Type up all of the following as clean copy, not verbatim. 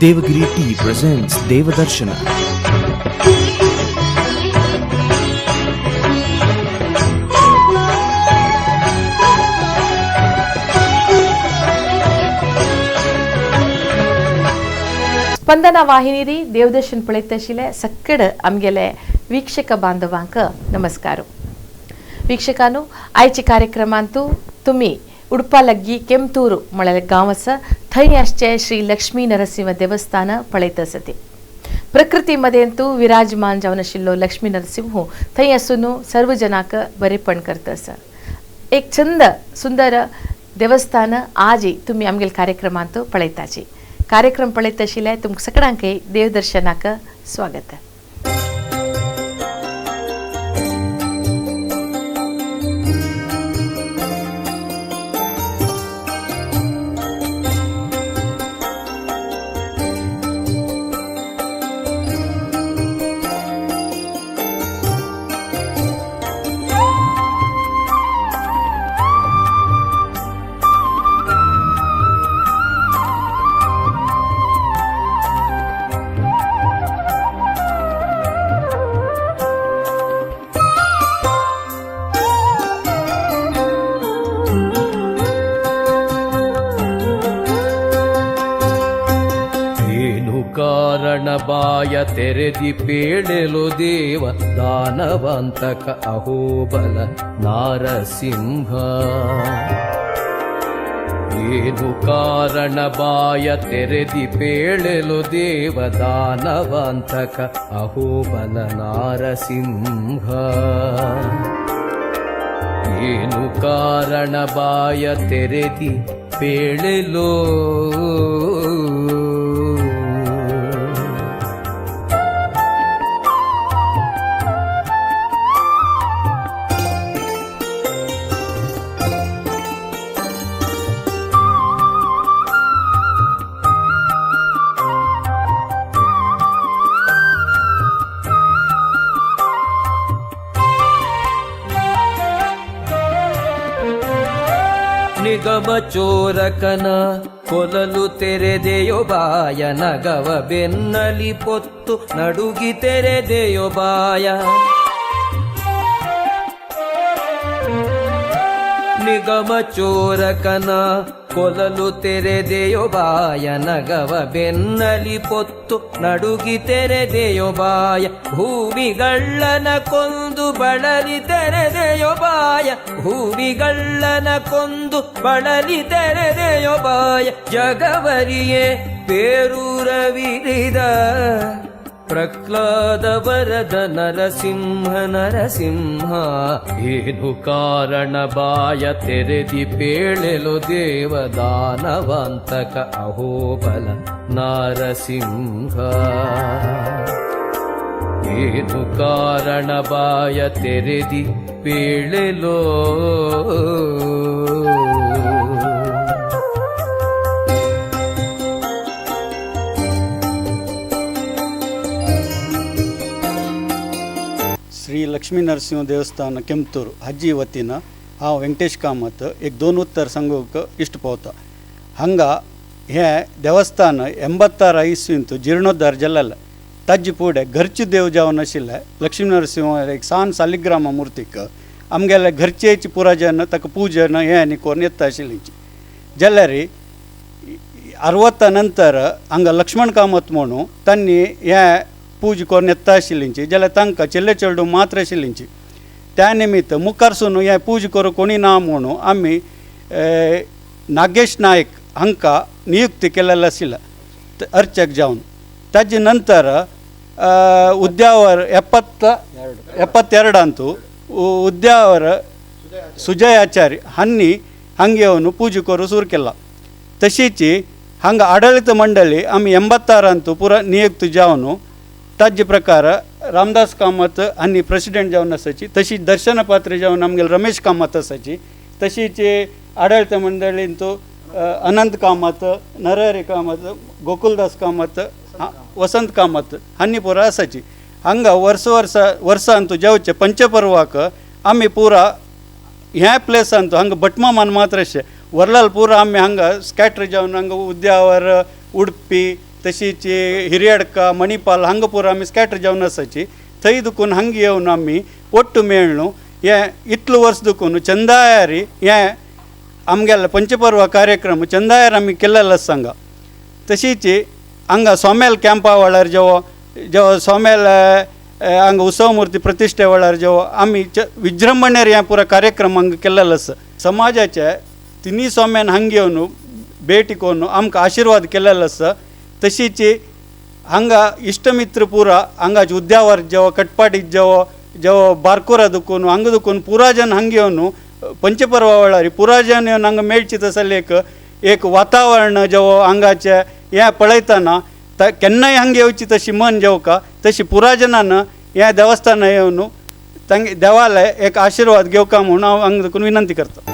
Devagiri Tea presents Devadarshana. Spandana वाहिनीरी देवदर्शन पळयत आशिल्ले सक्कड आमगेले वीक्षक बांधवांक नमस्कार. वीक्षकांनो, आयच्या कार्यक्रमांतू तुमी उडपा लग्गी केमतूर म्हळ्यार गांव आसा थंय आसचे श्री लक्ष्मी नरसिंह देवस्थान पळयत आसता. प्रकृती मदेंतू विराजमान जावन आशिल्लो लक्ष्मी नरसिंह थंय आसून सर्व जनाक बरेपण करता आसा. एक छंद सुंदर देवस्थान आजय तुमी आमगेले कार्यक्रमांत पळयताची. कार्यक्रम पळयत आशिल्ले तुमकां सगळ्यांकय देवदर्शनाक स्वागत. ಬಾಯ ತೆರೆದಿ ಪೇಳೆಲು ದೇವ ದಾನವಂತಕ ಅಹೋಬಲ ನಾರಸಿಂಹ. ಏನು ಕಾರಣ ಬಾಯ ತೆರೆದಿ ಪೇಳೆಲು ದೇವ ದಾನವಂತಕ ಅಹೋಬಲ ನಾರಸಿಂಹ. ಏನು ಕಾರಣ ಬಾಯ ತೆರೆದಿ ಪೇಳೆಲೋ. ನಿಗಮ ಚೋರಕನ ಕೊಲಲು ತೆರೆದೆಯೋ ಬಾಯ ನಗವ ಬೆನ್ನಲಿ ಪೊತ್ತು ನಡುಗಿ ತೆರೆದೆಯೋ ಬಾಯ. ನಿಗಮ ಚೋರಕನ ಕೊಲಲು ತೆರೆದೆಯೋ ಬಾಯ ನಗವ ಬೆನ್ನಲಿ ಪೊತ್ತು ನಡುಗಿ ತೆರೆದೆಯೋ ಬಾಯ. ಭೂಮಿಗಳ್ಳನ ಕೊಂದು ಬಳಲಿ ತೆರೆದೆಯೋ ಬಾಯ. ಭೂಮಿಗಳ್ಳನ ಕೊಂದು ಬಳಲಿ ತೆರೆದೆಯೋ ಬಾಯ. ಜಗವರಿಯೇ ಪೇರೂರವಿರಿದ ಪ್ರಹ್ಲಾದ ವರದ ನರಸಿಂಹ ನರಸಿಂಹ. ಏನು ಕಾರಣ ಬಾಯ ತೆರೆದಿ ಪೇಳೆಲು ದೇವ ದಾನವಂತಕ ಅಹೋಬಲ ನಾರಸಿಂಹ. ಏನು ಕಾರಣ ಬಾಯ ತೆರೆದಿ ಪೇಳೆಲೋ. श्री लक्ष्मी नरसिंह देवस्थान केमतूर हाजी वतीन हांव वेंकटेश कामत एक दोन उत्तर सांगूंक इश्ट पावता. हांगा हें देवस्थान 86 इसवींत जिर्णोद्धार जाल्लें. ताजे फुडें घरचे देव जावन आशिल्ले लक्ष्मी नरसिंह एक सान सालिग्राम मुर्तीक आमगेले घरचेच पुराजन ताका पूजन हें आनी करून येता आशिल्ली. जाल्यार 60 नंतर हांगा लक्ष्मण कामत म्हणून तांणी हें पूज करून येता आशिल्लींची. जाल्यार तांकां चेल्ले चेडूं मात्र आशिल्लींची. त्या निमित्त मुखारसून हें पूज करूं कोणी ना म्हणून आमी नागेश नायक हांकां नियुक्ती केलेलें आशिल्लें अर्चक जावन. ताजे नंतर उद्यावर 72 उद्यावर सुजय आचार्य हांणी हांगा येवन पूज करूं सुरू केला. तशीच हांगा आडळीत मंडळी आमी 86 पुरा नियुक्त जावन ताजे प्रकार रामदास कामत आनी प्रेसिडेंट जावन आसाची. तशीच दर्शन पात्र जावन आमगेले रमेश कामत आसाची. तशीच आडळीत मंडळींतू अनंत कामत, नरहरी कामत, गोकुलदास कामत, वसंत कामत हांणी पुरा आसाची. हांगा वर्स वर्सा वर्सांतू जेवचे पंचपर्वाक आमी पुरा ह्या प्लेसांतू हांगा भटमामान मात्र अशें वरलाल पुरा आमी हांगा स्कॅटर जावन हांगा उद्यावर उडपी तशीच हिरियडका मणिपाल हांगा पुरा आमी स्कॅटर जावन आसाची थंय दुखून हांगा येवन आमी ಒಟ್ಟು ಮೇಳ್ನು हें इतलो वर्स दुखून चंदायारी हें आमगेलें पंचपर्व कार्यक्रम चंदायार आमी केल्लेलो आसा हांगा. तशीच हांगा सोमेल कॅम्पा वेळार जेवो जेवो सोमेल हांगा उत्सव मूर्ती प्रतिश्ठे वेळार जेवो आमी विजृंभणेर हें पुरो कार्यक्रम हांगा केल्लेलो आसा. समाजाचे तिनूय सोम्यान हांगा येवन भेटी करून आमकां आशिर्वाद केल्लेलो आसा. तशीच हांगा इश्टमित्र पुरा हांगाचे उद्यावर जेवो कटपाटी जेवो जेवो बारकोरा दुखून हांगा दुखून पुरा जन हांगा येवन पंचपर्वा वेळार पुरा जन येवन हांगा मेळची तसले एक एक वातावरण जेवो हांगाचें हें पळयतना केन्नाय हांगा येवची तशी मन जेवका तशी पुरा जनान ह्या देवस्थाना येवन तांगे देवाले एक आशिर्वाद घेवका म्हणून हांव हांगा दुखून विनंती करता.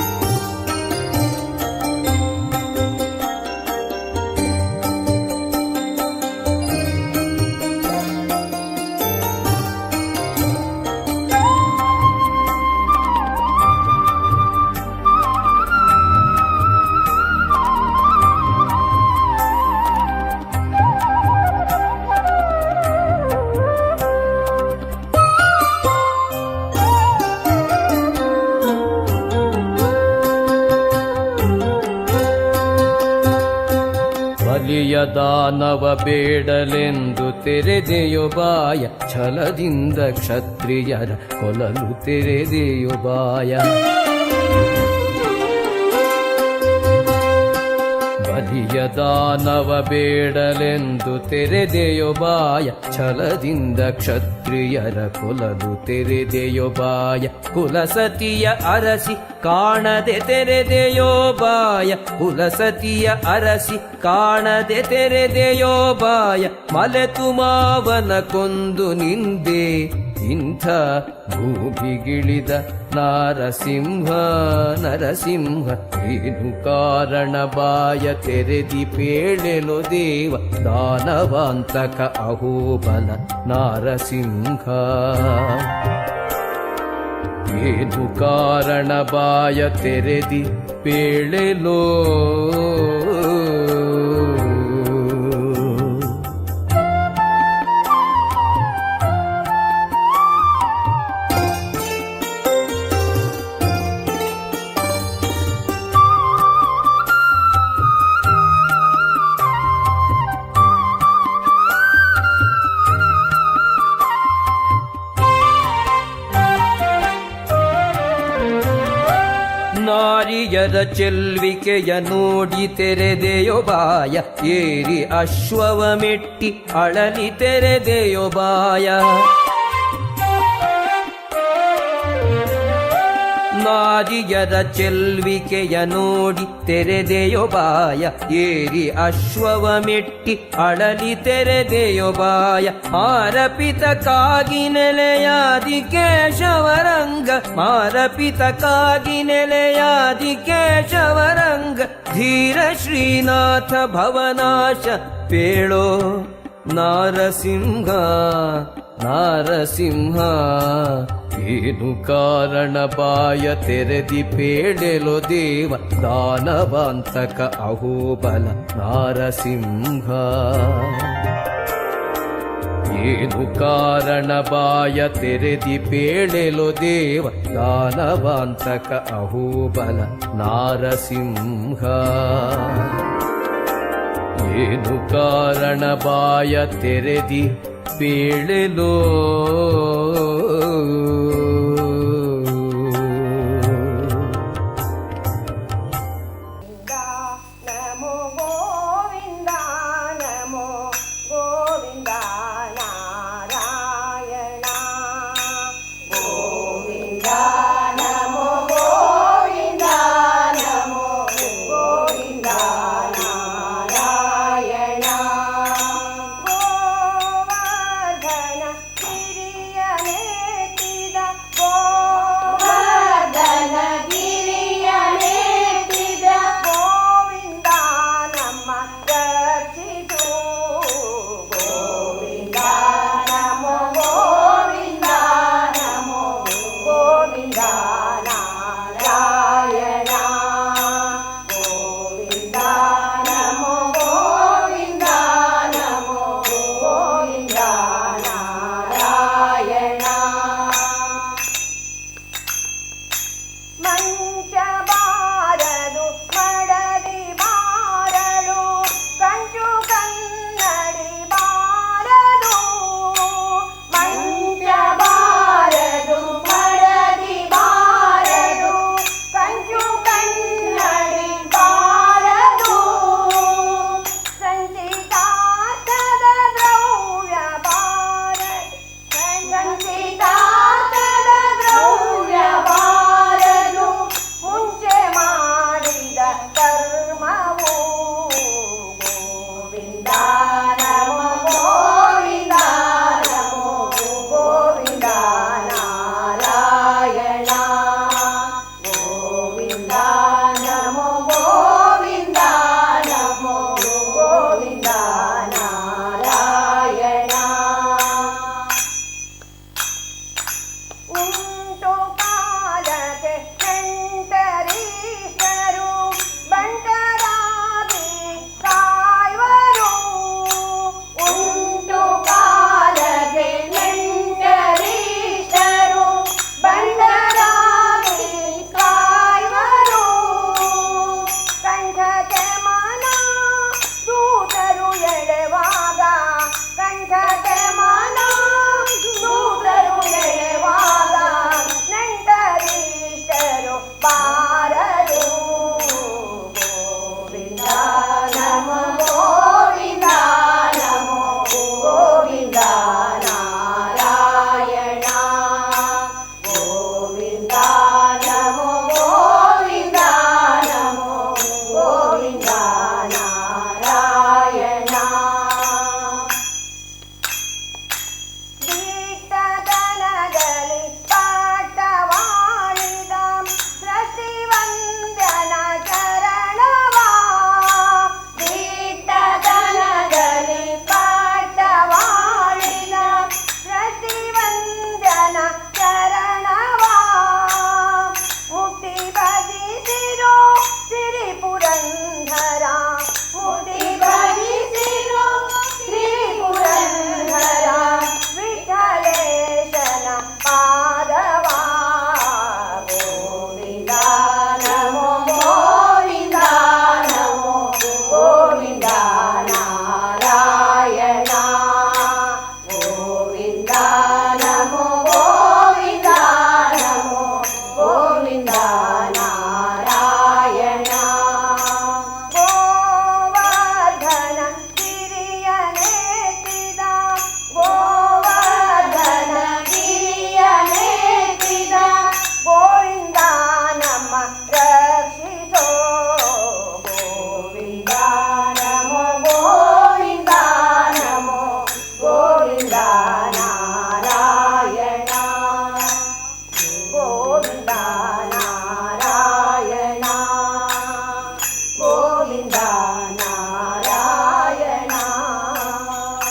ಬಲಿಯ ದಾನವ ಬೇಡಲೆಂದು ತೆರೆದೆಯೋ ಬಾಯ, ಛಲದಿಂದ ಕ್ಷತ್ರಿಯರ ಕೊಲಲು ತೆರೆದೆಯೋ ಬಾಯ. ಬಲಿಯ ದಾನವ ಬೇಡಲೆಂದು ತೆರೆದೆಯೋ ಬಾಯ, ಛಲದಿಂದ ಕ್ಷತ್ರಿಯರ ಕೊಲಲು ತೆರೆದೆಯೋ ಬಾಯ. ಕುಲಸತಿಯ ಅರಸಿ ಕಾಣದೆ ತೆರೆದೆಯೋ ಬಾಯ, ಕುಲಸತಿಯ ಅರಸಿ ಕಾಣದೆ ತೆರೆದೆಯೋ ಬಾಯ. ಮಲೆತು ಮಾವನ ಕೊಂದು ನಿಂದೆ ಇಂಥ ಭೂಮಿಗಿಳಿದ ನಾರಸಿಂಹ ನರಸಿಂಹ. ಏನು ಕಾರಣ ಬಾಯ ತೆರೆದಿ ಪೇಳೆಲು ದೇವ, ದಾನವಾಂತಕ ಅಹೋಬಲ ನಾರಸಿಂಹ. ಏನು ಕಾರಣ ಬಾಯ ತೆರೆದಿ ಪೇಳೆಲೋ. ನಾರಿಯರ ಚೆಲ್ವಿಕೆಯ ನೋಡಿ ತೆರೆದೆಯೋ ಬಾಯ, ಏರಿ ಅಶ್ವವ ಮೆಟ್ಟಿ ಅಳಲಿ ತೆರೆದೆಯೋ ಬಾಯ. ನಾರಿಯರ ಚೆಲ್ವಿಕೆಯ ನೋಡಿ ತೆರೆದೆಯೋ ಬಾಯ, ಏರಿ ಅಶ್ವವ ಮೆಟ್ಟಿ ಅಳಲಿ ತೆರೆದೆಯೋ ಬಾಯ. ಮಾರಪಿತ ಕಾಗಿ ನೆಲೆಯಾದಿ ಕೇಶವರಂಗ, ಮಾರಪಿತ ಕಾಗಿ ನೆಲೆಯಾದಿ ಕೇಶವರಂಗ. ಧೀರ ಶ್ರೀನಾಥ ಭವನಾಶ ಪೇಳೋ ನಾರಸಿಂಹ ನಾರಸಿಂಹ. ಏನು ಕಾರಣ ಬಾಯ ತೆರೆದಿ ಪೇಳೆಲೋ ದೇವ, ದಾನವಾಂತಕ ಅಹೋಬಲ ನಾರಸಿಂಹ. ಏನು ಕಾರಣ ಬಾಯ ತೆರೆದಿ ಪೇಳೆಲೋ ದೇವ, ದಾನವಾಂತಕ ಅಹೋಬಲ ನಾರಸಿಂಹ. ಏನು ಕಾರಣ ಬಾಯ ತೆರೆದಿ ಪೇಳೆಲೋ. ನಮೋ ಗೋವಿಂದ ನಮೋ ಗೋವಿಂದ ನಾರಾಯಣ ಗೋವಿಂದ ನಮೋ ಗೋವಿಂದ ನಮೋ ಗೋವಿಂದ ನಾರಾಯಣ. ಗೋವರ್ಧನ ಹಿರಿಯ.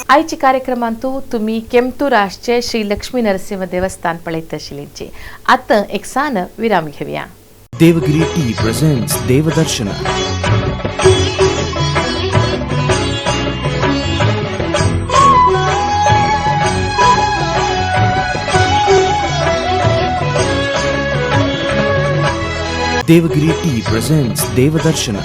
आयचे कार्यक्रमांतू तुमी केमतूर आसचे श्री लक्ष्मी नरसिंह देवस्थान पळयत आशिल्लींची. आतां एक सान विराम घेवया. Devagiri Tea presents Devadarshana. Devagiri Tea presents Devadarshana.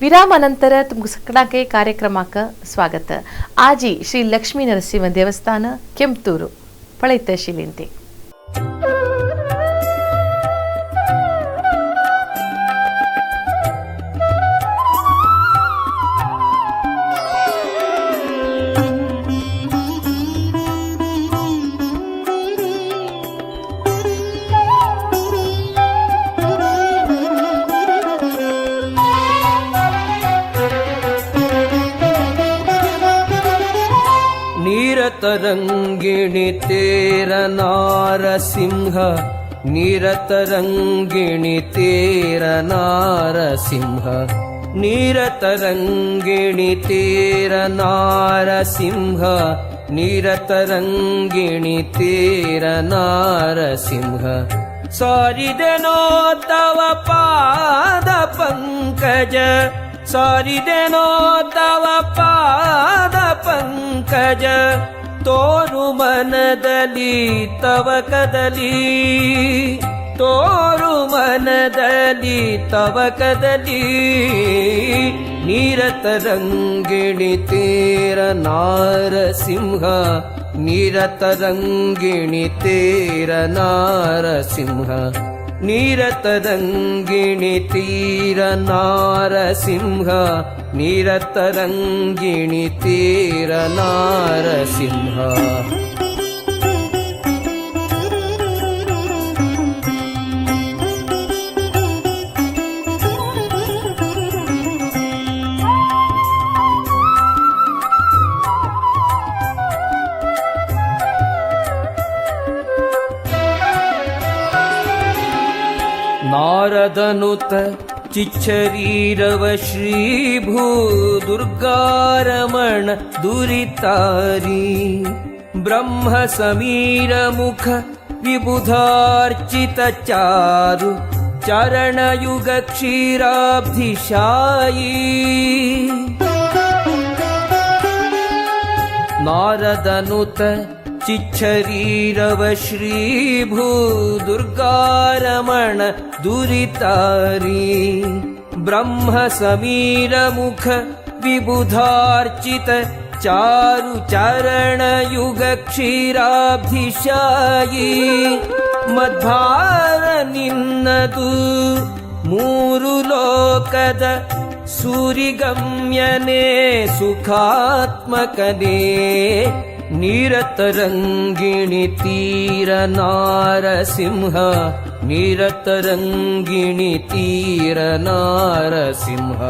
विरामानंतर तुमकां सगळ्यांक कार्यक्रमाक स्वागत. आजी श्री लक्ष्मी नरसिंह देवस्थान केमतूर पळयत आशिल्लीं ती. ನೀರತರಂಗಿಣಿ ತೇರ ನಾರಸಿಂಹ, ನೀರತರಂಗಿಣಿ ತೇರ ನಾರಸಿಂಹ, ನೀರತರಂಗಿಣಿ ತೇರ ನಾರಸಿಂಹ, ನೀರತರಂಗಿಣಿ ತೇರ ನಾರಸಿಂಹ. ಸಾರಿದೆನೋ ತವ ಪಾದ ಪಂಕಜ, ಸಾರಿದೆನೋ ತವ ಪಾದ ಪಂಕಜ, ತೋರು ಮನದಲ್ಲಿ ತವ ಕದಲಿ, ತೋರು ಮನದಲ್ಲಿ ತವ ಕದಲಿ. ನೀರತರಂಗಿಣಿ ತೇರ ನಾರಸಿಂಹ, ನೀರತರಂಗಿಣಿ ತೇರ ನಾರಸಿಂಹ, ನೀರತರಂಗಿಣಿ ತೀರ ನಾರಸಿಂಹ, ನೀರತರಂಗಿಣಿ ತೀರ ನಾರಸಿಂಹ. ನಾರದನುತ ಚಿಚ್ಚರೀರವ ಶ್ರೀಭೂ ದುರ್ಗಾರಮಣ ದುರಿತಾರಿ, ಬ್ರಹ್ಮ ಸಮೀರ ಮುಖ ವಿಬುಧಾರ್ಚಿತ ಚಾರು ಚರಣಯುಗ ಕ್ಷೀರಾಬ್ಧಿಶಾಯಿ. ನಾರದನುತ ಚಿಚ್ಚರೀರವ ಶ್ರೀಭೂ ದುರ್ಗಾರಮಣ ದುರಿತಾರಿ, ಬ್ರಹ್ಮ ಸಮೀರ ಮುಖ ವಿಬುಧಾರ್ಚಿತ ಚಾರು ಚರಣಯುಗ ಕ್ಷೀರಾಬ್ಧಿಶಾಯಿ. ಮಧ್ವಾರ ನಿನ್ನದು ಮೂರು ಲೋಕದ ಸೂರಿಗಮ್ಯನೇ ಸುಖಾತ್ಮಕನೇ, ನೀರತರಂಗಿಣಿ ತೀರ ನಾರಸಿಂಹ, ನೀರತರಂಗಿಣಿ ತೀರ ನಾರಸಿಂಹ,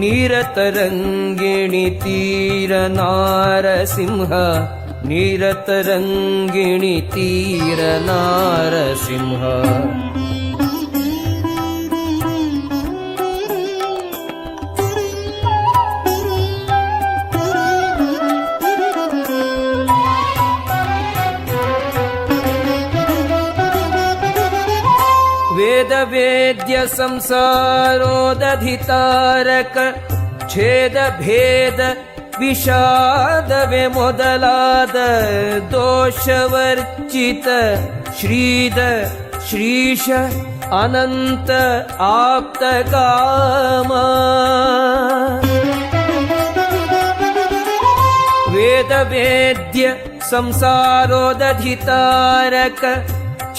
ನೀರತರಂಗಿಣಿ ತೀರ ನಾರಸಿಂಹ, ನೀರತರಂಗಿಣಿ ತೀರ ನಾರಸಿಂಹ. ವೇದ ವೇದ್ಯ ಸಂಸಾರೋದಧಿತಾರಕ ಛೇದ ಭೇದ ವಿಷಾದವೇ ಮೊದಲಾದ ದೋಷವರ್ಜಿತ ಶ್ರೀದ ಶ್ರೀಶ ಅನಂತ ಆಪ್ತ ಕಾಮ. ವೇದ ವೇದ್ಯ ಸಂಸಾರೋದಧಿತಾರಕ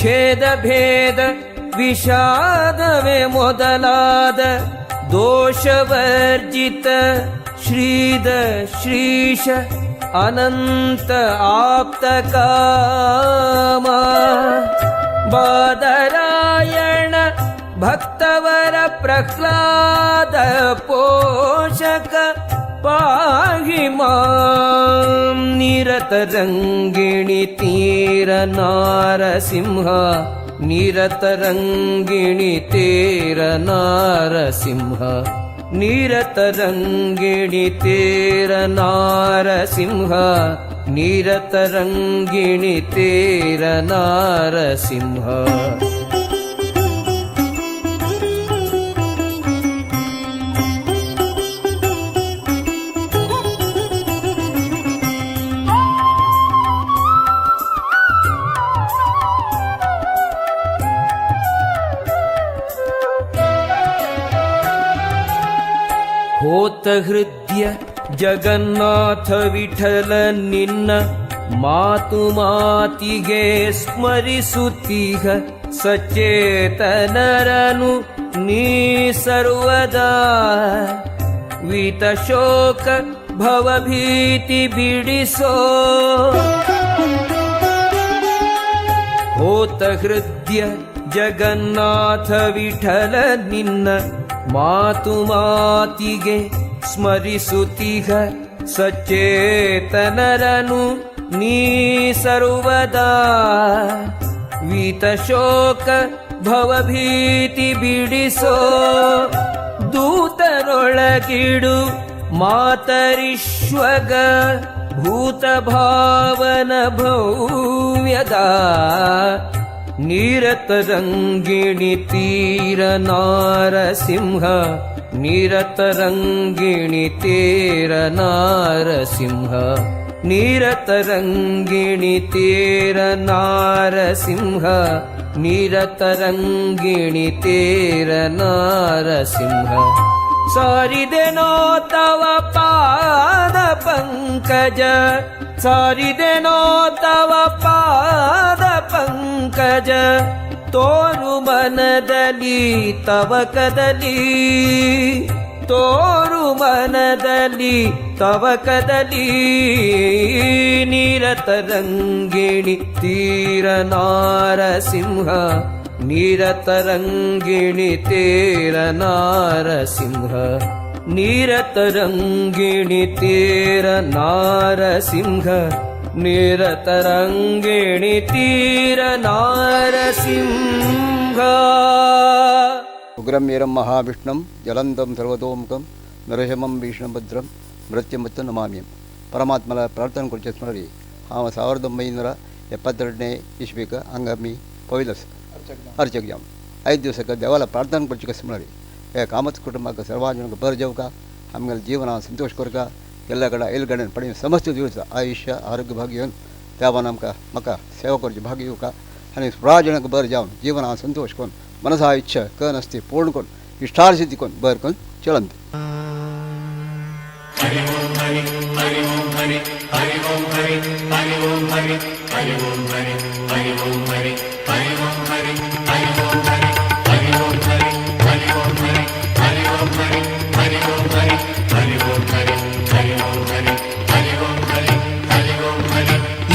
ಛೇದ ಭೇದ ವಿಷಾದವೇ ಮೊದಲಾದ ದೋಷವರ್ಜಿತ ಶ್ರೀದ ಶ್ರೀಶ ಅನಂತ ಆಪ್ತ ಕಾಮ. ಬಾದರಾಯಣ ಭಕ್ತವರ ಪ್ರಹ್ಲಾದ ಪೋಷಕ ಪಾಹಿ ಮಾಂ. ನಿರತರಂಗಿಣಿ ತೀರ ನಾರಸಿಂಹ, ನಿರತರಂಗಿಣಿ ತೀರ ನಾರಸಿಂಹ, ನಿರತರಂಗಿಣಿ ತೀರ ನಾರಸಿಂಹ, ನಿರತರಂಗಿಣಿ ತೀರ ನಾರಸಿಂಹ. ಹೋತ ಹೃದಯ ಜಗನ್ನಾಥ ವಿಠಲ ನಿನ್ನ ಮಾತು ಮಾತಿಗೆ ಸ್ಮರಿಸುತ್ತೀಹ ಸಚೇತನರನು ನೀ ಸರ್ವದಾ. ವೀತಶೋಕ ಭವಭೀತಿ ಬಿಡಿಸೋ. ಹೋತ ಹೃದಯ ಜಗನ್ನಾಥ ವಿಠಲ ನಿನ್ನ ಮಾತು ಮಾತಿಗೆ ಸ್ಮರಿಸುತ್ತೀಹ ಸಚೇತನರನು ನೀ ಸರ್ವದಾ. ವೀತಶೋಕ ಭವಭೀತಿ ಬಿಡಿಸೋ. ದೂತರೊಳಗಿಡು ಮಾತರಿಶ್ವಗ ಭೂತ ಭಾವನ ಭವ್ಯದ. ನಿರತರಂಗಿಣಿ ತೀರ ನಾರಸಿಂಹ, ನಿರತರಂಗಿಣಿ ತೀರ ನಾರಸಿಂಹ, ನಿರತರಂಗಿಣಿ ತೀರ ನಾರಸಿಂಹ, ನಿರತರಂಗಿಣಿ ತೀರ ನಾರಸಿಂಹ. ಸಾರಿದೆನೋ ತವ ಪಾದ ಪಂಕಜ, ಸಾರಿದೆನೋ ತವ ಪಾದ ಪಂಕಜ, ತೋರು ಮನದಲ್ಲಿ ತವಕದಲ್ಲಿ, ತೋರು ಮನದಲ್ಲಿ ತವಕದಲ್ಲಿ. ನಿರತರಂಗಿಣಿ ತೀರ ನಾರಸಿಂಹ, ನಿರತರಂಗಿಣಿ ತೀರ ನಾರಸಿಂಹ, ನಿರತರಂಗಿಣಿ ತೀರ ನಾರಸಿಂಹ, ನಿರತರಂಗಿಣಿ ತೀರ ನಾರಸಿಂಹ. ಉಗ್ರಂ ವೀರಂ ಮಹಾವಿಷ್ಣುಂ ಜಲಂತಂ ಸರ್ವತೋಮುಖಂ ನರಸಿಂಹಂ ಭೀಷ್ಣಭದ್ರಂ ಮೃತ್ಯುಮತ್ತು ನಮಾಮ್ಯಂ. ಪರಮಾತ್ಮನ ಪ್ರಾರ್ಥನೆ ಕುರಿತು ಸ್ಮರಣಿ ಹಾಂ 1972ನೇ ಇಸ್ವಿಕ ಹಂಗಾಮಿ ಪವಿಲಸ್ ಅರ್ಚಕ ಜಾಮ್ 5 ದಿವಸಕ್ಕೆ ದೇವಾಲ ಪ್ರಾರ್ಥನೆ ಕುರಿತು ಸ್ಮರಣಿ ಏ ಕಾಮತ್ ಕುಟುಂಬಕ್ಕೆ ಸರ್ವಾಜನಕ್ಕೆ ಬರ ಜವಕ ಆಮೇಲೆ ಜೀವನ ಸಂತೋಷ ಕೊರಕ ಎಲ್ಲ ಕಡೆ ಎಲ್ಗಡೆ ಪಡೆಯ ಸಮಸ್ತ ದಿವಸ ಆಯುಷ್ಯ ಆರೋಗ್ಯ ಭಾಗ್ಯವನ್ನು ದೇವ ನಮಕ ಮಕ ಸೇವಾ ಕೊರ್ಚು ಭಾಗ್ಯ અને ಸುರಾಜನಕ್ಕೆ ಬರ ಜಾವ್ ಜೀವನ ಸಂತೋಷ ಕೊನ್ ಮನಸಾ ಇಚ್ಛೆ ಕನಸ್ತಿ ಪೂರ್ಣ ಕೊನ್ ಇಷ್ಟಾರ್ಸಿದ್ಧಿ ಕೊನ್ ಬರ್ಕೊನ್ ಚಲಂತಿ.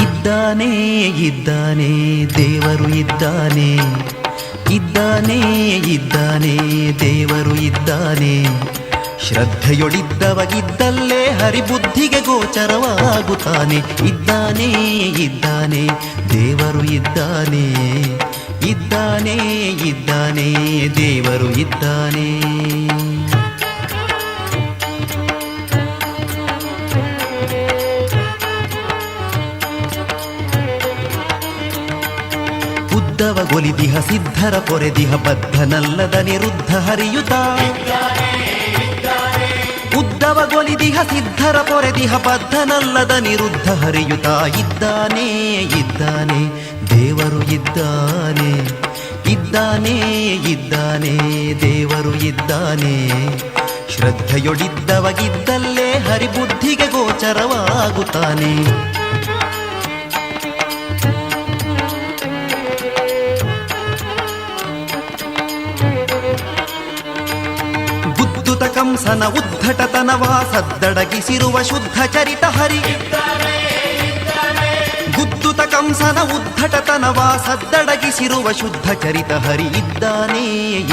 ಇದ್ದಾನೆ ಇದ್ದಾನೆ ದೇವರು ಇದ್ದಾನೆ, ಇದ್ದಾನೆ ಇದ್ದಾನೆ ದೇವರು ಇದ್ದಾನೆ. ಶ್ರದ್ಧೆಯೊಳಿದ್ದವಗಿದ್ದಲ್ಲೇ ಹರಿಬುದ್ಧಿಗೆ ಗೋಚರವಾಗುತ್ತಾನೆ. ಇದ್ದಾನೆ ಇದ್ದಾನೆ ದೇವರು ಇದ್ದಾನೆ, ಇದ್ದಾನೆ ಇದ್ದಾನೆ ದೇವರು ಇದ್ದಾನೆ. ಉದ್ದವ ಗೊಲಿದಿಹ ಸಿದ್ಧರ ಪೊರೆದಿಹ ಬದ್ಧನಲ್ಲದ ನಿರುದ್ಧ ಹರಿಯುತ, ಉದ್ದವ ಗೊಲಿದಿಹ ಸಿದ್ಧರ ಪೊರೆದಿಹ ಬದ್ಧನಲ್ಲದ ನಿರುದ್ಧ ಹರಿಯುತ. ಇದ್ದಾನೆ ಇದ್ದಾನೆ ದೇವರು ಇದ್ದಾನೆ, ಇದ್ದಾನೆ ಇದ್ದಾನೆ ದೇವರು ಇದ್ದಾನೆ. ಶ್ರದ್ಧೆಯೊಡಿದ್ದವಗಿದ್ದಲ್ಲೇ ಹರಿಬುದ್ಧಿಗೆ ಗೋಚರವಾಗುತ್ತಾನೆ. ಬುದ್ಧುತ ಕಂಸನ ಉದ್ಧಟತನವ ಸದ್ದಡಗಿಸಿರುವ ಶುದ್ಧ ಚರಿತ ಹರಿ, ಗುದ್ದುತ ಕಂಸನ ಉದ್ಧಟತನವ ಸದ್ದಡಗಿಸಿರುವ ಶುದ್ಧ ಚರಿತ ಹರಿ. ಇದ್ದಾನೆ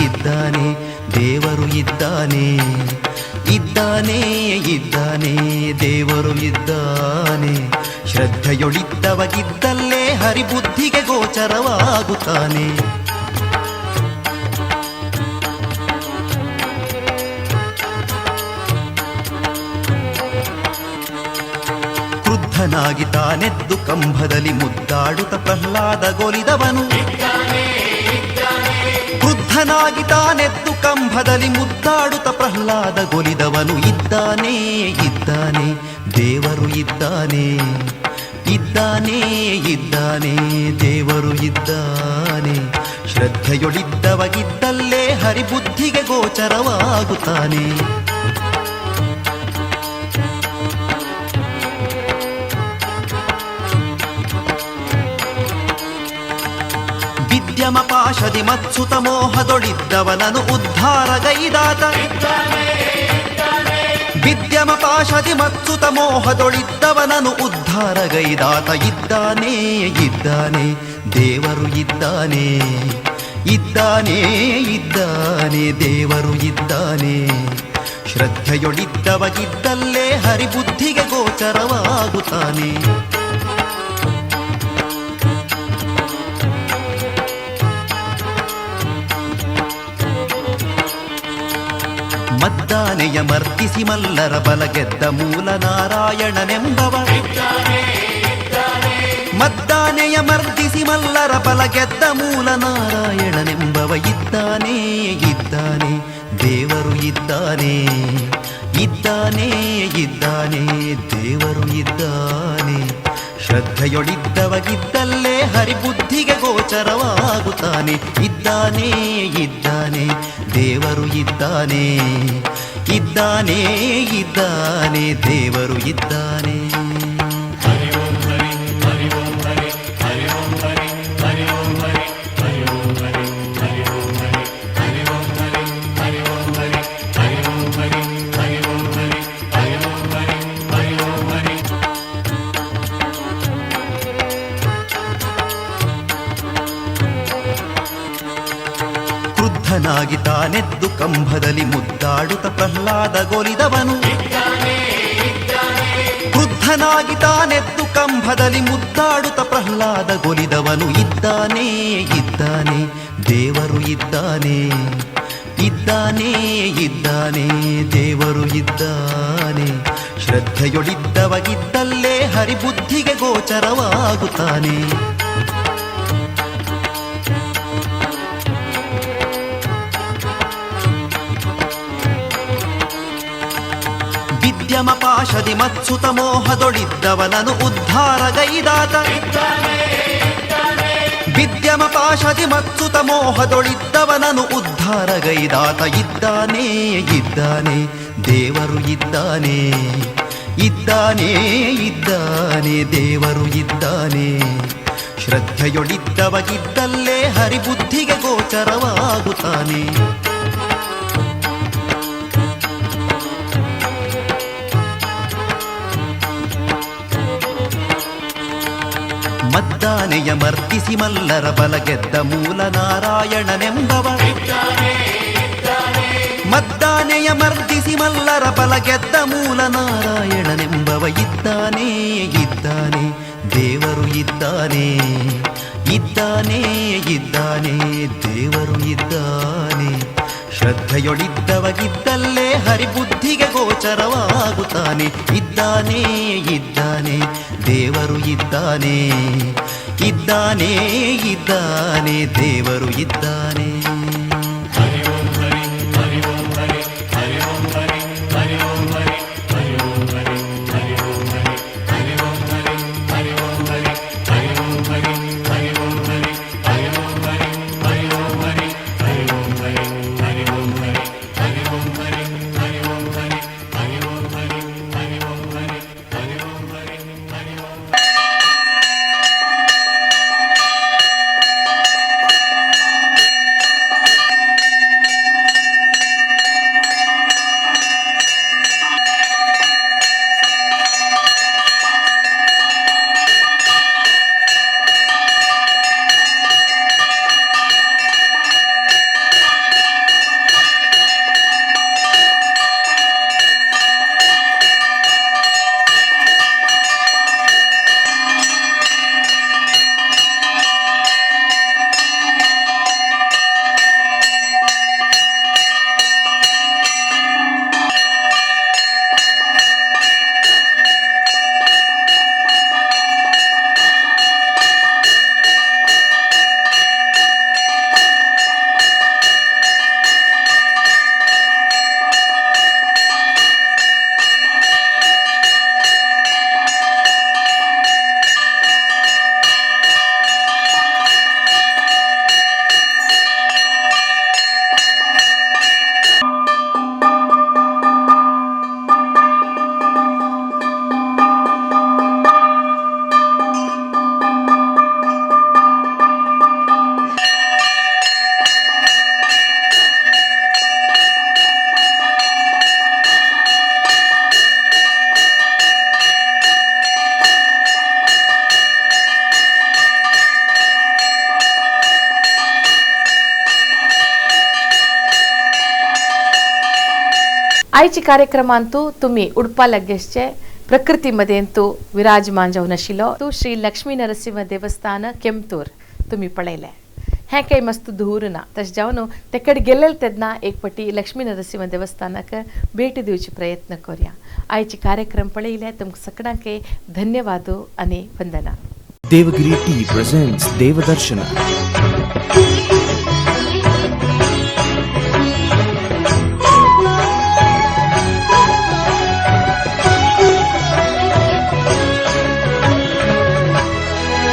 ಇದ್ದಾನೆ ದೇವರು ಇದ್ದಾನೆ, ಇದ್ದಾನೆ ಇದ್ದಾನೆ ದೇವರು ಇದ್ದಾನೆ. ಶ್ರದ್ಧೆಯೊಳಿದ್ದವಗಿದ್ದಲ್ಲೇ ಹರಿಬುದ್ಧಿಗೆ ಗೋಚರವಾಗುತ್ತಾನೆ. ಕ್ರುದ್ಧನಾಗಿ ತಾನೆದ್ದು ಕಂಭದಲ್ಲಿ ಮುದ್ದಾಡುತ್ತ ಪ್ರಹ್ಲಾದ ಗೊಲಿದವನು. ಕ್ರುದ್ಧನಾಗಿ ತಾನೆದ್ದು ಕಂಭದಲ್ಲಿ ಮುದ್ದಾಡುತ್ತ ಪ್ರಹ್ಲಾದ ಗೊಲಿದವನು. ಇದ್ದಾನೆ ಇದ್ದಾನೆ ದೇವರು ಇದ್ದಾನೆ, ಇದ್ದಾನೆ ಇದ್ದಾನೆ ದೇವರು ಇದ್ದಾನೆ. ಶ್ರದ್ಧೆಯೊಳಿದ್ದವಗಿದ್ದಲ್ಲೇ ಹರಿಬುದ್ಧಿಗೆ ಗೋಚರವಾಗುತ್ತಾನೆ. ವಿದ್ಯಮ ಪಾಶದಿ ಮತ್ಸುತ ಮೋಹದೊಳಿದ್ದವನನು ಉದ್ಧಾರಗೈದಾತ. ವಿದ್ಯಮ ಪಾಶದಿ ಮತ್ಸುತ ಮೋಹದೊಳಿದ್ದವನನು ಉದ್ಧಾರಗೈದಾತ. ಇದ್ದಾನೆ ಇದ್ದಾನೆ ದೇವರು ಇದ್ದಾನೆ, ಇದ್ದಾನೆ ಇದ್ದಾನೆ ದೇವರು ಇದ್ದಾನೆ. ಶ್ರದ್ಧೆಯೊಳಿದ್ದವಗಿದ್ದಲ್ಲೇ ಹರಿಬುದ್ಧಿಗೆ ಗೋಚರವಾಗುತ್ತಾನೆ. ಮದ್ದಾನೆಯ ಮರ್ದಿಸಿ ಮಲ್ಲರ ಬಲಗೆದ್ದ ಮೂಲ ನಾರಾಯಣನೆಂಬವ. ಮದ್ದಾನೆಯ ಮರ್ದಿಸಿ ಮಲ್ಲರ ಬಲಗೆದ್ದ ಮೂಲ ನಾರಾಯಣನೆಂಬವ. ಇದ್ದಾನೆ ಇದ್ದಾನೆ ದೇವರು ಇದ್ದಾನೆ, ಇದ್ದಾನೆ ಇದ್ದಾನೆ ದೇವರು ಇದ್ದಾನೆ. ಶ್ರದ್ಧೆಯೊಳಿದ್ದವಗಿದ್ದಲ್ಲೇ ಹರಿಬುದ್ಧಿಗೆ ಗೋಚರವಾಗುತ್ತಾನೆ. ಇದ್ದಾನೆ ಇದ್ದಾನೆ ದೇವರು ಇದ್ದಾನೆ, ಇದ್ದಾನೆ ಇದ್ದಾನೆ ದೇವರು ಇದ್ದಾನೆ. ಕ್ರುದ್ಧನಾಗಿ ತಾನೆದ್ದು ಕಂಭದಲ್ಲಿ ಮುದ್ದಾಡುತ್ತ ಪ್ರಹ್ಲಾದ ಗೊಲಿದವನು. ಕ್ರುದ್ಧನಾಗಿ ತಾನೆದ್ದು ಕಂಭದಲ್ಲಿ ಮುದ್ದಾಡುತ್ತ ಪ್ರಹ್ಲಾದ ಗೊಲಿದವನು. ಇದ್ದಾನೆ ಇದ್ದಾನೆ ದೇವರು ಇದ್ದಾನೆ, ಇದ್ದಾನೆ ಇದ್ದಾನೆ ದೇವರು ಇದ್ದಾನೆ. ಶ್ರದ್ಧೆಯೊಳಿದ್ದವಗಿದ್ದಲ್ಲೇ ಹರಿಬುದ್ಧಿಗೆ ಗೋಚರವಾಗುತ್ತಾನೆ. ವಿದ್ಯಮ ಪಾಶದಿ ಮತ್ಸುತ ಮೋಹದೊಳಿದ್ದವನನು ಉದ್ಧಾರಗೈದಾತ. ವಿದ್ಯಮ ಪಾಶದಿ ಮತ್ಸುತ ಮೋಹದೊಳಿದ್ದವನನು ಉದ್ಧಾರಗೈದಾತ. ಇದ್ದಾನೆ ಇದ್ದಾನೆ ದೇವರು ಇದ್ದಾನೆ, ಇದ್ದಾನೆ ಇದ್ದಾನೆ ದೇವರು ಇದ್ದಾನೆ. ಶ್ರದ್ಧೆಯೊಳಿದ್ದವಗಿದ್ದಲ್ಲೇ ಹರಿಬುದ್ಧಿಗೆ ಗೋಚರವಾಗುತ್ತಾನೆ. ಮದ್ದಾನೆಯ ಮರ್ದಿಸಿ ಮಲ್ಲರ ಬಲಗೆದ್ದ ಮೂಲ ನಾರಾಯಣನೆಂಬವ. ಮದ್ದಾನೆಯ ಮರ್ದಿಸಿ ಮಲ್ಲರ ಬಲಗೆದ್ದ ಮೂಲ ನಾರಾಯಣನೆಂಬವ. ಇದ್ದಾನೆ ಇದ್ದಾನೆ ದೇವರು ಇದ್ದಾನೆ, ಇದ್ದಾನೆ ಇದ್ದಾನೆ ದೇವರು ಇದ್ದಾನೆ. ಶ್ರದ್ಧೆಯೊಳಿದ್ದವಗಿದ್ದಲ್ಲೇ ಹರಿಬುದ್ಧಿಗೆ ಗೋಚರವಾಗುತ್ತಾನೆ. ಇದ್ದಾನೆ ಇದ್ದಾನೆ ದೇವರು ಇದ್ದಾನೆ, ಇದ್ದಾನೆ ಇದ್ದಾನೆ ದೇವರು ಇದ್ದಾನೆ. आयचे कार्यक्रमांतू तुमी उडपा लगेशचे प्रकृती मदेंतू विराजमान जावन आशिल्लो तूं श्री लक्ष्मी नरसिंह देवस्थान, केमतूर तुमी पळयलें. हें काही मस्त दूर ना, तशें जावन ते कडेन गेल्ले तेन्ना एक पटी लक्ष्मी नरसिंह देवस्थानाक भेट दिवचे प्रयत्न करया. आयचे कार्यक्रम पळयले तुमकां सगळ्यांक धन्यवाद आनी वंदना. Devagiri Tea presents Devadarshana.